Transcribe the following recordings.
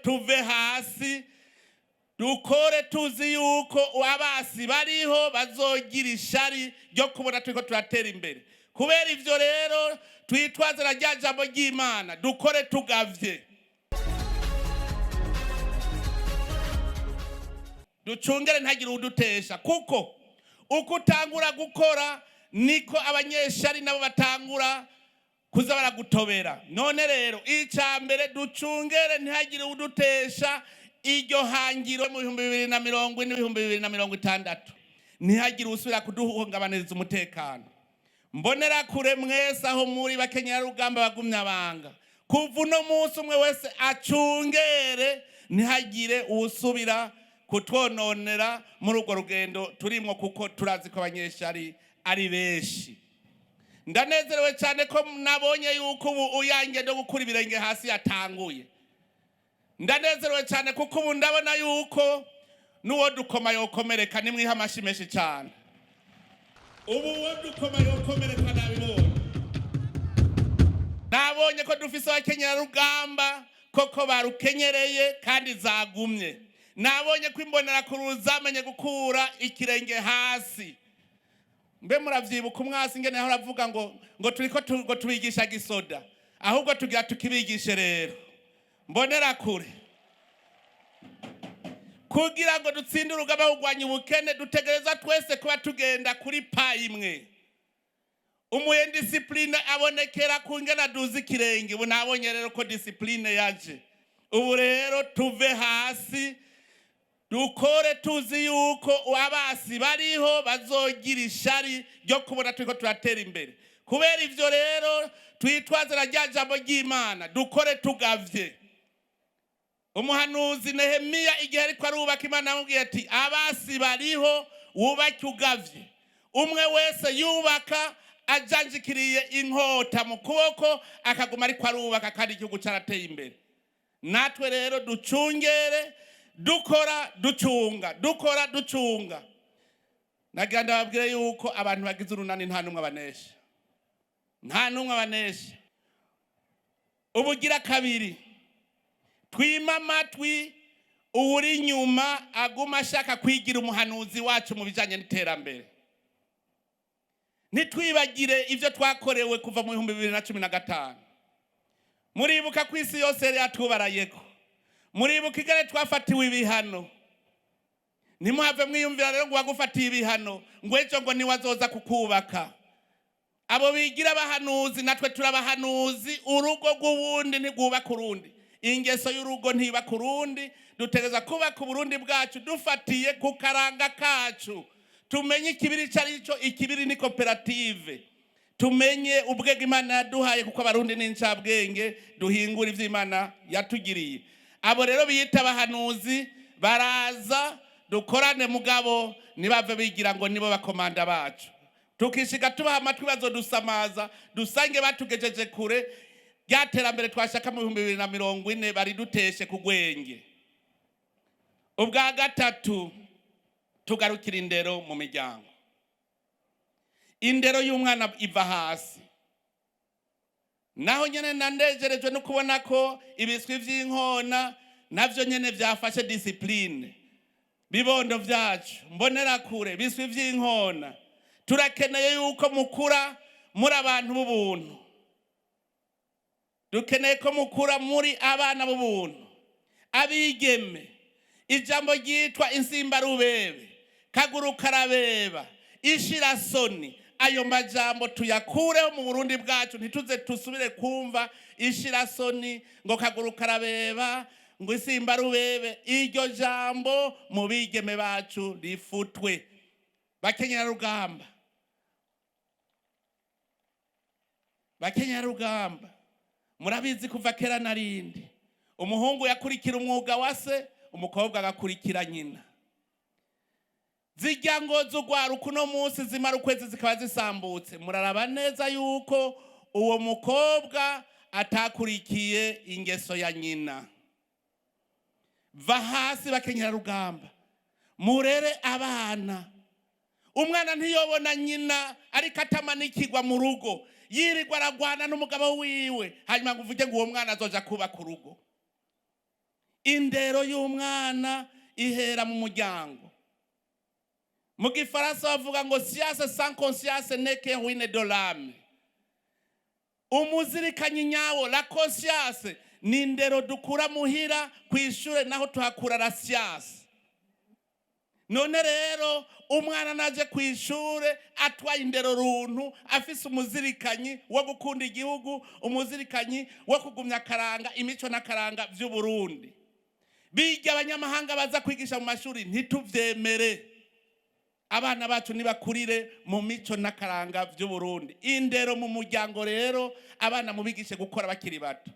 Tuve hasi, dukore tuzi yuko abasi bariho bazogira ishari ryo kubona turiko turatera imbere. Kubera ivyo rero, twitwaze na rya jambo ry'Imana, dukore tugavye, ducungere ntagire udutesha, kuko uko utangura gukora niko abanyeshari nabo batangura kuza baragutobera. None rero, icya mbere, ducungere ntihagire udutesha iryo hangiro mu 2040, 2060, ntihagire usubira kuduhungabaniriza umutekano. Mbonera kure mwese aho muri, bakenyerarugamba, bagumya banga, kuva uno munsi umwe wese acungere ntihagire uwusubira kutwononera muri urwo rugendo turimwo, kuko turazi ko abanyeshari ari benshi. Ndanezerewe cyane ko nabonye yuko ubu uyange no gukura ibirenge hasi yatanguye. Ndanezerewe cyane kuko ubu ndabona yuko n'uwo dukoma yokomereka. Nimwiha amashi menshi cyane. Ubu uwo dukoma yokomereka, nabibonye. Nabonye ko dufise abakenyerarugamba koko barukenyereye kandi zagumye. Nabonye ko imbonerakure zamenye gukura ikirenge hasi. Mbe muravyibuka umwasi ingene yahora avuga ngo turiko ngo tubigisha gisoda? Ahubwo tugira tukibigishe rero. Mbonerakure, kugira ngo dutsinde urugamba rwo kurwanya ubukene, dutegereza twese kuba tugenda kuri pas imwe. Umu indiscipliné abonekera ku ngene aduza ikirenge. Ubu nabonye rero ko discipline yaje. Ubu rero tuve hasi, dukore tuzi yuko abasi bariho bazogira ishari ryo kubona turiko turatera imbere. Kubera ivyo rero, twitwaze na rya jambo ry'Imana, dukore tugavye. Umuhanuzi Nehemiya, igihe ariko arubaka, Imana yamubwiye ati: "Abasi bariho, wubake ugavye." Umwe wese yubaka ajanjikiriye inkota mu kuboko, akaguma ariko arubaka, kandi igihugu cyarateye imbere. Natwe rero ducungere, dukora ducunga, dukora ducunga. Nagira ndababwire yuko abantu bagize urunani nta n'umwe abanesha, nta n'umwe abanesha. Ubugira kabiri, twima amatwi uwuri inyuma aguma ashaka kwigira umuhanuzi wacu mu bijyanye n'iterambere. Ntitwibagire ibyo twakorewe kuva mu 2015. Muribuka ko isi yose yari yatubarayeko. Muribuka igare twafatiwe ibihano. Ntimuhave mwiyumvira rero ngo wagufatiye ibihano, ngo ejo ngo niwe azoza kukubaka. Abo bigira abahanuzi, natwe turabahanuzi. Urugo rw'uwundi ntirwubaka urundi, ingeso y'urugo ntibaka urundi. Dutegereza kubaka Uburundi bwacu dufatiye ku karanga kacu. Tumenye ikibiri icyo ari cyo. Ikibiri ni koperative. Tumenye ubwenge Imana yaduhaye, kuko Abarundi ni incabwenge. Duhingura ibyo Imana yatugiriye. Abo rero biyita abahanuzi baraza dukorane, mugabo ntibave bigira ngo nibo bakomanda bacu. Tukishiga tubaha amatwi, bazodusamaza, dusange batugejeje kure rya terambere twashaka mu 2040, bariduteshe ku gwenge. Ubwa gatatu, tugarukira indero mu miryango. Indero y'umwana iva hasi. Naho nyene nandejerejwe no kubona ko ibiswi vy'inkona navyo nyene vyafashe discipline. Bibondo vyacu, mbonerakure, biswi vy'inkona, turakeneye yuko mukura muri abantu b'ubuntu. Dukeneye ko mukura muri abana b'ubuntu. Abigeme, ijambo ryitwa insimbarubebe, kaguru karabeba, ishirasoni, ayo majambo tuyakureho mu Burundi bwacu. Ntituze tusubire kumva ishirasoni, ngo kaguru karabeba, ngo isimbarubebe. Iryo jambo mu bigeme bacu rifutwe. Bakenyerarugamba, bakenyerarugamba, murabizi, kuva kera narindi umuhungu yakurikira umwuga wa se, umukobwa agakurikira nyina. Zijya ngo zugwaruka uno munsi zimara ukwezi zikaba zisambutse. Muraraba neza yuko uwo mukobwa atakurikiye ingeso ya nyina. Va hasi, bakenyerarugamba, murere abana. Umwana ntiyobona nyina ariko atamanikirwa mu rugo, yirirwa aragwana n'umugabo wiwe, hanyuma ngo uvuge ngo uwo mwana azoja kubaka urugo. Indero y'umwana ihera mu muryango. Mu Gifaransa bavuga ngo: "Science sans conscience n'est que ruine de l'âme." Umuzirikanyi nyawo, la conscience, ni indero dukura muhira. Ku ishure naho tuhakura la science. None rero umwana naje ku ishure atwaye indero runtu, afise umuzirikanyi wo gukunda igihugu, umuzirikanyi wo kugumya akaranga, imico n'akaranga vy'Uburundi. Bijya abanyamahanga baza kwigisha mu mashuri ntituvyemere. Abana bacu nibakurire mu mico n'akaranga vy'Uburundi. Indero mu muryango rero, abana mubigishe gukora bakiri bato.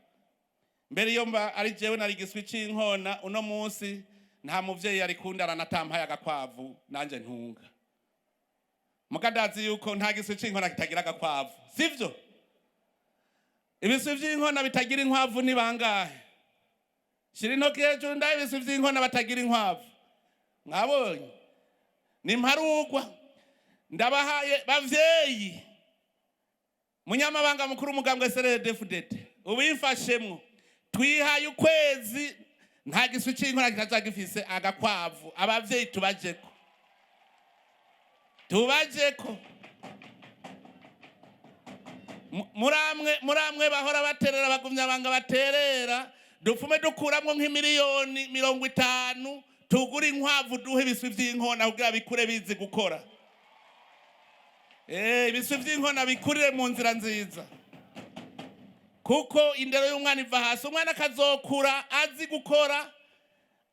Mbere iyo mba ari jewe nari igiswi c'inkona, uno munsi nta muvyeyi yari kundarana atampaye agakwavu nanje ntunga. Muga ndazi yuko nta giswi c'inkona kitagira agakwavu, sivyo? Ibiswi vy'inkona bitagira inkwavu ni bangahe? Shira intoki hejuru ndabe ibiswi vy'inkona batagira inkwavu. Mwabonye ni mparugwa. Ndabahaye, bavyeyi, munyamabanga mukuru umugambwe CNDD-FDD ubimfashemwo, twihaye ukwezi nta giswi c'inkona kitaza gifise agakwavu. Abavyeyi tubajeko, tubajeko. Muramwe bahora baterera, bagumya banga baterera, dupfume dukuramwo nk'imiliyoni 50, tugure inkwavu, duhe ibiswi vy'inkona kugira bikure bizi gukora. Ibiswi vy'inkona bikurire mu nzira nziza, kuko indero y'umwana iva hasi. Umwana akazokura azi gukora,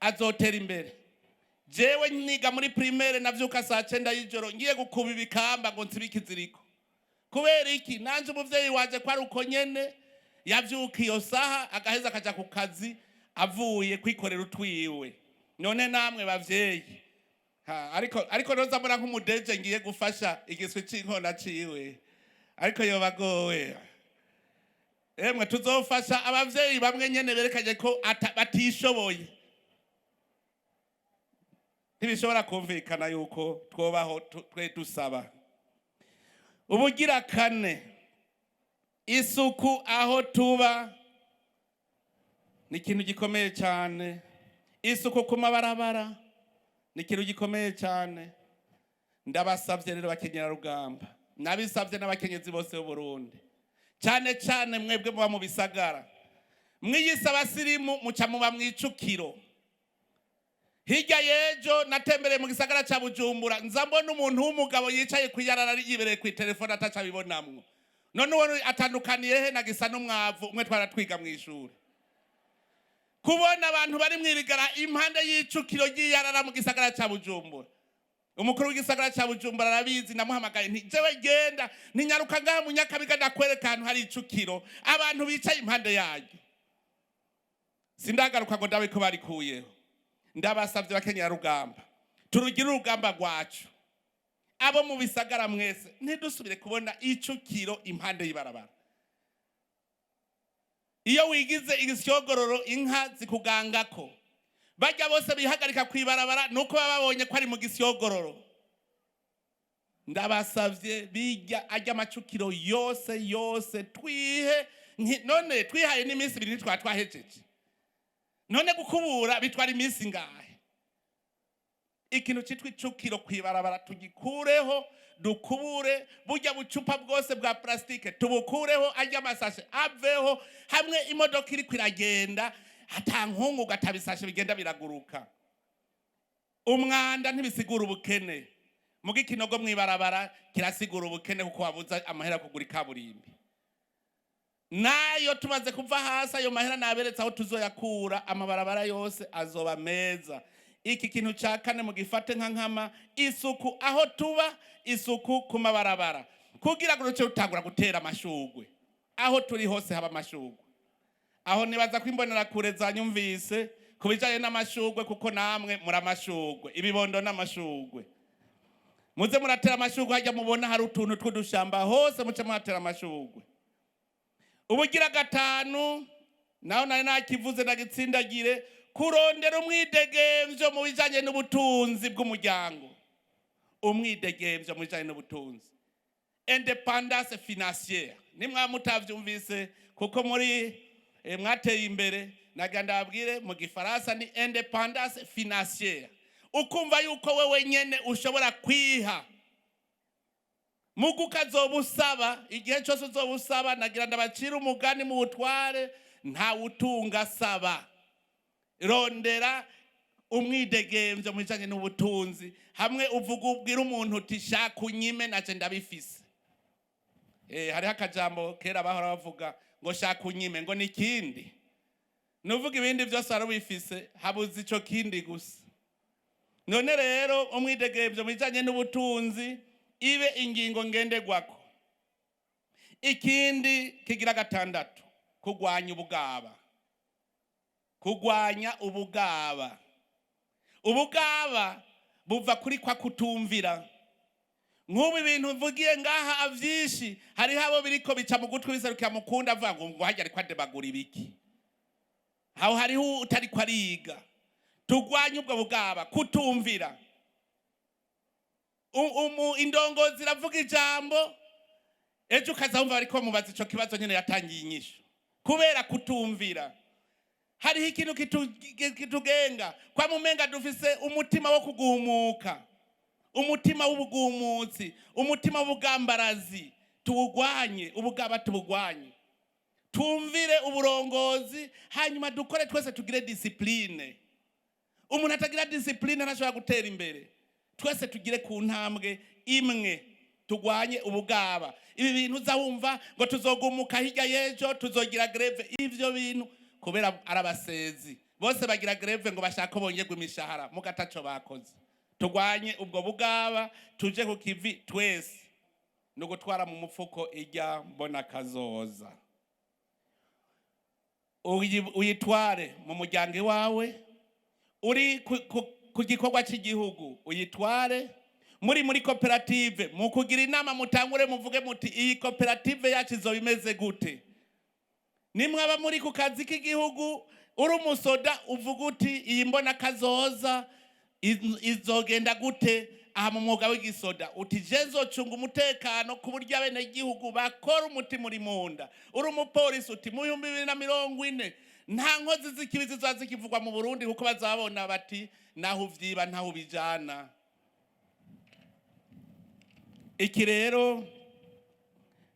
azotera imbere. Jewe niga muri primaire navyuka saa 9 y'ijoro ngiye gukuba ibikamba ngo nsibe ikiziriko. Kubera iki? Nanje umuvyeyi wanje ko ari uko nyene yavyuka iyo saha, agaheza akaja ku kazi avuye kwikorera utwiwe. None namwe bavyeyi, ha, ariko noza mbona nk'umudeje ngiye gufasha igiswi c'inkona ciwe, ariko yobagowe. Emwe, tuzofasha abavyeyi bamwe nyene berekanye ko batishoboye. Ntibishobora kumvikana yuko twobaho twe dusaba. Ubugira kane, isuku aho tuba ni ikintu gikomeye cyane. Isuku ku mabarabara ni ikintu gikomeye cyane. Ndabasabye rero, bakenyerarugamba, nabisabye n'abakenyezi bose b'Uburundi, cyane cyane mwebwe muba mu bisagara, mwiyise abasirimu, muca muba mwicukiro. Hirya y'ejo natembereye mu gisagara ca Bujumbura, nza mbona umuntu w'umugabo yicaye kwiyarara yibereye ku telefone, ataca abibonamwo. None uwo atandukaniye he na gisa n'umwavu umwe twaratwiga mw'ishuri? Kubona abantu bari mwirigara impande y'icukiro ry'iyarara mu gisagara ca Bujumbura. Umukuru w'igisagara ca Bujumbura arabizi. Namuhamagaye nti: "Jewe genda ntinyaruka ngaha mu Nyakabiga, ndakwereka ahantu hari icukiro, abantu bicaye impande yaryo." Sindagaruka ngo ndabe ko barikuyeho. Ndabasabye, bakenyerarugamba, turugire urugamba rwacu. Abo mu bisagara mwese, ntidusubire kubona icukiro impande y'ibarabara. Iyo wigize igisyogororo, inka zikugangako. Bajya bose bihagarika kwibarabara nuko baba babonye ko ari mu gisyogororo. Ndabasavye, bijya ajya amacukiro yose yose twihe none twihaye n'iminsi 2 ntitwaba twahejeje. None gukubura bitwara iminsi ngahe? Ikintu citwa icukiro kwibarabara tugikureho, dukubure burya bucupa bwose bwa plastique, tubukureho, ajya amasashe aveho. Hamwe imodoka iriko iragenda ata nkungugu, atabisashe bigenda biraguruka. Umwanda ntibisigura ubukene, muga ikinogo mwibarabara kirasigura ubukene, kuko wabuza amahera kugura ikaburimbi. Nayo tumaze kuva hasi, ayo mahera naberetse aho tuzoyakura, amabarabara yose azoba meza. Iki kintu ca kane mugifate nka nkama: isuku aho tuba, isuku ku mabarabara, kugira ngo duce dutangura gutera amashugwe. Aho turi hose haba amashugwe. Aho nibaza ko imbonerakure zanyumvise ku bijanye n'amashugwe, kuko namwe muri amashugwe, ibibondo n'amashugwe. Muze muratera amashugwe hajya mubona hari utuntu tw'udushamba hose, muce muhatera amashugwe. Ubugira gatanu, naho nari nakivuze, ndagitsindagire: kurondera umwidegemvyo mu bijanye n'ubutunzi bw'umuryango. Umwidegemvyo mu bijanye n'ubutunzi, indépendance financière. Nimwa mutavyumvise kuko muri mwateye imbere. Nagira ndababwire mu Gifaransa ni indépendance financière, ukumva yuko wewe nyene ushobora kwiha mugu ukazoba usaba igihe cyose uzoba usaba. Nagira ndabacira umugani mu butware: ntawutunga asaba. Rondera umwidegemvyo mu bijanye n'ubutunzi, hamwe uvuga, ubwira umuntu uti: "Shaka unyime, naje ndabifise." Hariho akajambo kera bahora bavuga ngo: "Shaka unyime", ngo ni ikindi nuvuga ibindi byose wari ubifise, habuze ico kindi gusa. None rero umwidegemvyo mu bijanye n'ubutunzi ibe ingingo ngenderwako. Ikindi kigira gatandatu, kurwanya ubugaba. Kurwanya ubugaba. Ubugaba buva kuri kwa kutumvira. Nk'ubu ibintu mvugiye ngaha vyinshi, hariho abo biriko bica mu gutwi biserukira mukunda, avuga ngo harya ariko adebagura ibiki? Aho hariho utariko ariga. Turwanye ubwo bugaba, kutumvira. Indongozi iravuga ijambo, ejo ukaza wumva bariko bamubaza ico kibazo nyene yatangiye inyishu, kubera kutumvira. Hariho ikintu kitugenga kwa mumenga dufise umutima wo kugumuka, umutima w'ubugumutsi, umutima w'ubugambarazi. Tuwugwanye ubugaba, tubugwanye, tumvire uburongozi, hanyuma dukore twese, tugire discipline. Umuntu atagira discipline ntashobora gutera imbere. Twese tugire ku ntambwe imwe, tugwanye ubugaba. Ibi bintu uza wumva ngo tuzogumuka hirya y'ejo, tuzogira grève, ivyo bintu kubera ari abasezi bose bagira grève ngo bashaka bongerwe imishahara, mugataco bakoze. Tugwanye ubwo bugaba, tuje ku kivi twese. Ni ugutwara mu mufuko ijya mbona kazoza. Uyitware mu muryango iwawe, uri ku gikorwa cy'igihugu, uyitware muri koperative. Mu kugira inama, mutangure muvuge muti: "Iyi koperative yacu izoba imeze gute?" Nimwaba muri ku kazi k'igihugu, uri umusoda, uvuga uti: "Iyi mbona kazoza izogenda gute aha mu mwuga w'igisoda?" Uti: "Je nzocunga umutekano ku buryo abenegihugu bakora umutima uri mu nda." Uri umupolisi, uti: "Mu 2040 nta nkozi z'ikibi zizoba zikivugwa mu Burundi, kuko bazabona bati naho uvyiba ntaho ubijana." Iki rero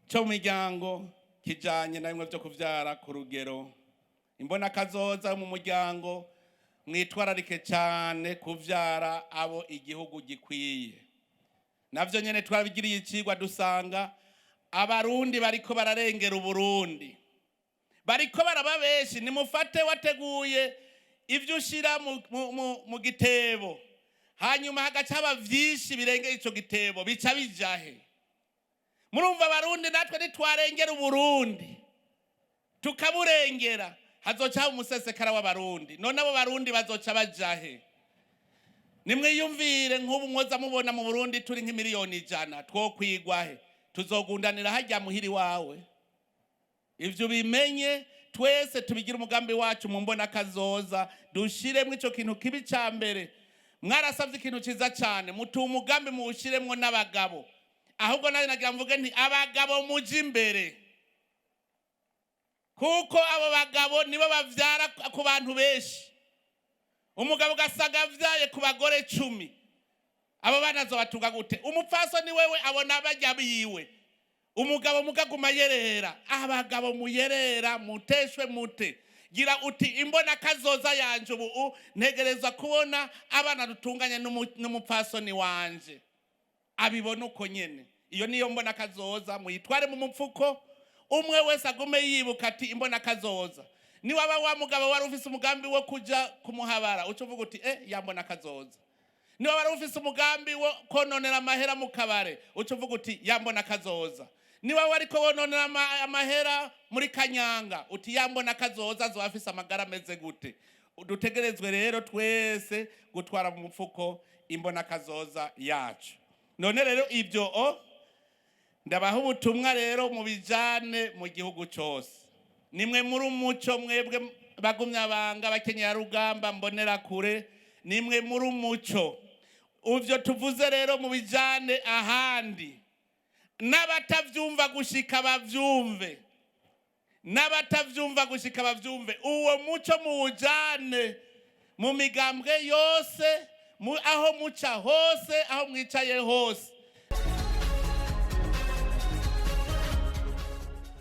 cyo mu miryango kijanye na bimwe byo kuvyara ku rugero. Imbona kazoza mu muryango, mwitwararike cyane kuvyara abo igihugu gikwiye. Navyo nyene twabigiriye icigwa, dusanga Abarundi bariko bararengera Uburundi, bariko baraba benshi. Nimufate wateguye ibyo ushira mu gitebo, hanyuma hagaca haba vyinshi birengeye ico gitebo, bica bijahe? Murumva, Abarundi natwe nitwarengera Uburundi, tukaburengera, hazoca haba umusesekara w'Abarundi. None abo Barundi bazoca bajahe? Nimwiyumvire, nk'ubu mwoza mubona mu Burundi turi nk'imiliyoni 100, twokwigwahe? Tuzogundanira hajya muhiri wawe. Ivyo bimenye, twese tubigire umugambi wacu mu mbona kazoza, dushiremwo ico kintu kibi ca mbere. Mwarasavye ikintu ciza cane, mutuye umugambi muwushiremwo n'abagabo. Ahubwo nawe nagira mvuge nti: abagabo muje imbere, kuko abo bagabo nibo bavyara ku bantu benshi. Umugabo ugasanga avyaye ku bagore 10, abo bana azobatunga gute? Umupfasoni wewe abona bajya biwe, umugabo mugaguma yerera. Abagabo muyerera, muteshwe mute. Gira uti: "Imbona kazoza yanje ubu ntegerezwa kubona abana dutunganye n'umupfasoni wanje." Abibona uko nyene. Iyo niyo mbona kazoza, muyitware mu mupfuko. Umwe wese agume yibuka ati: "Imbona kazoza." Niwaba wa mugabo wari ufise umugambi wo kuja kumuhabara, uca uvuga uti: "Eh, yambona kazoza." Niba wari ufise umugambi wo kononera amahera mu kabare, uca uvuga uti: "Yambona kazoza." Niba wariko wononera amahera muri kanyanga, uti: "Yambona kazoza azoba afise amagara ameze gute?" Dutegerezwe rero twese gutwara mu mufuko imbona kazoza yacu. None rero ibyo o ndabaha ubutumwa rero mu bijane mu gihugu cyose. Nimwe muri umuco, mwebwe bagumyabanga, abakenyerarugamba, mbonera kure, nimwe muri umuco. Ivyo tuvuze rero mu bijane ahandi, n'abatavyumva gushika bavyumve. N'abatavyumva gushika bavyumve. Uwo muco muwujane mu migambwe yose, aho muca hose, aho mwicaye hose.